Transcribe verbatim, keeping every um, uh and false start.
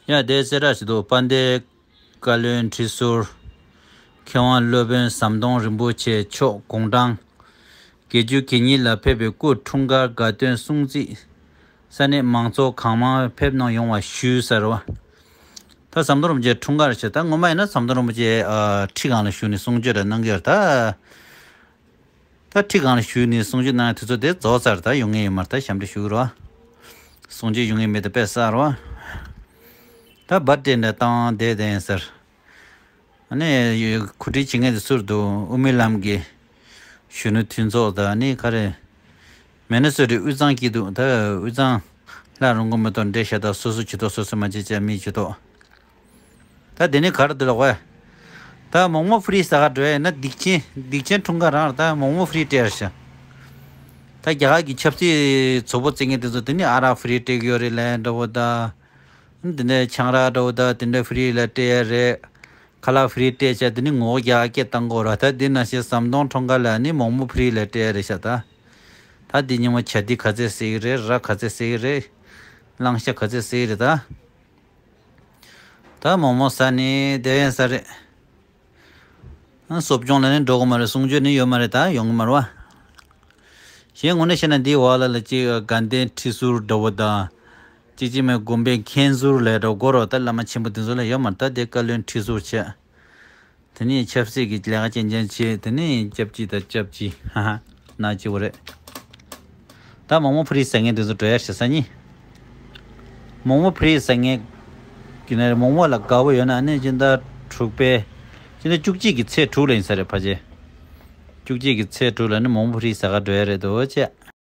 ཡ་དེ་གསལ་བསྒྲགས་ཞིག་འདུག་དཔལ་ལྡན་བཀའ་བློན་ཁྲི་ཟུར་མཁས་དབང་སློབ་དཔོན་ཟམ་གདོང་རིན་པོ་ཆེ་མཆོག་དགུང་གྲངས་བརྒྱད་ཅུ་གྱ་གཉིས་ལ་ཕེབས་པའི་སྐུ་འཁྲུངས་སྐར་དགའ་སྟོན་སྲུང་བརྩི་ས་གནས་མང་ཚོགས་གང་མང་ཕེབས་གནང་ཡོང་བ་ཞུ་ཟེར་བ། ད་ཟམ་གདོང་རིན་པོ་ཆེ་འཁྲུངས་སྐར་ཞེས་ད་ངོ་མ་ཡིན་ན་ཟམ་གདོང་རིན་པོ་ཆེ་ཨ་ཁྲི་སྒང་ལ་བཞུགས་ནས་གསུང་ཆོས་རེ་གནང་གི་ཡོད་རེད་ད། ད་ཁྲི་སྒང་ལ་བཞུགས་ནས་གསུང་ཆོས་གནང་ཡ་དུས་ཚོད་དེ་རྫོགས་ཚར། ད་ཡོང་ངེས་ཡོད་མ་རེད། ད་ཞབས་འདྲེན་ཞུ་གི་རེད་བ། གསུང་ཆོས་ཡོང་ངེས་མེད་ད་དཔེ་གསར་བ། ད་བར་ཏེ་འདྲ་བཏང་བསྡད་བསྡད་ཡིན་ཟེར། ཨ་ནི་གོ་སྒྲིག་བྱེད་མཁན་དེ་ཚུར་འདུག་དབུ་མའི་ལམ་གྱི་གཞོན་ནུ་མཐུན་ཚོགས་དང་ཨ་ནི་ག་རེ། མེ་ནེ་སོ་ཊའི་དབུས་གཙང་སྐྱིད་སྡུག་ད་དབུས་གཙང་ལྷ་རུང་གོ་མེ་ཏོག་འདྲེ་ཤ་ད་སོ་སོ་ཇུས་གཏོགས་སོ་སོ་མ་བྱེད་ཅག་མི་ཇུས་གཏོགས། ད་དེ་ནི་ག་རེ་འདུག་ལ་གོ། ད་མོག་མོག་ཕི་རི་ཟ་ག་འགྲོ་ཡ་ཡིན་ན་སྡིག་ཆེན་སྡིག་ཆེན་འཁྲུངས་སྐར་རང་རེད། ད་མོག་མོག་ཕི་རི་སྤྲད་ཡ་རེད་ཤག་ད་རྒྱ་གར་གྱི་ཆབ་སྲིད་ཚོགས་པ་བཙན་མཁན་དེ་ཚོ་དེ་ནི་ཨ་རག་ཕི་རི་སྤྲད་ཀྱི་ཡོད་རེད་ལབ་འདྲ་བོ་ད། དེ་འདྲའི་ཆང་རག་འདྲ་བོ་ད་དེ་འདྲ་ཕི་རི་ལ་སྤྲད་ཡ་རེད། ཁ་ལག་ཕི་རི་སྤྲད་བྱས་དེ་ནི་ངོ་རྒྱག་སྐད་བཏང་དགོས་ར། ད་དེ་ནང་བཞིན་ཟམ་གདོང་འཁྲུངས་སྐར་ལ་ནི་མོག་མོག་ཕི་རི་ལ་སྤྲད་ཡ་རེད་ཤག་ད་ད་དེ་ཉིན་མོ་ཇ་དི་ག་ཚད་ཟེར་གི་རེད། ར་ག་ཚད་ཟེར་གི་རེད། གླང་ཤ་ག་ཚད་ཟེར་གི་རེད་ད། ད་མོག་མོག་ཟ་ནི་བསྡད་ཡིན་ས་རེད། ཨ་གསོ་སྦྱོང་ལ་ནི་འགྲོ་གི་མ་རེད། གསུང་ཆོས་ནི་ཡོད་མ་རེད། ད་ཡོང་གི་མ་རེད་བ། གཞན་ངོ་ནས་བཤད་ན་འདིའི་འོག་ལ་ལ་གཅིག་དགའ་ལྡན་ཁྲི་ཟུར་འདྲ་བོ་དང་། གཅིག་གཅིག་མིན་དགོན་པའི་མཁན་ཟུར་ལས་འགྲོ་དགོས་རོགས། ད་བླ་མ་ཆེན་པོ་དེ་ཚོ་ལ་ཡོད་མ་རེད། ད་དེ་བཀའ་བློན་ཁྲི་ཟུར་བྱས། དེ་ནས་ཆབ་སྲིད་ཀྱི་ལས་ཀ་ཅན་ཅན་བྱས། དེ་ནས་སྐྱབས་གཅིག་དང་སྐྱབས་གཅིག་ཧ་ཧ་ན་གཅིག་བོ་རེད། ད་མོག་མོག་ཕི་རི་ཟ་མཁན་དེ་ཚོ་འགྲོ་ཡ་བྱེད་ས་ནི། མོག་མོག་ཕི་རི་ཟ་མཁན་གྱི་ནས་མོག་མོག་ལ་དགའ་བོ་ཡོད་ན་ནི་སྤྱི་ཟླ་དྲུག་པའི་སྤྱི་ཟླ་བཅུ་གཅིག་གི་ཚེས་དྲུག་ལ་ཡིན་ས་རེད་ཕལ་ཆེར། བཅུ་གཅིག་གི་ཚེས་དྲུག་ལ་ནི་མོག་མོག་ཕི་རི་ཟ་ག་འགྲོ་ཡ་རེད་འདུག་བྱས།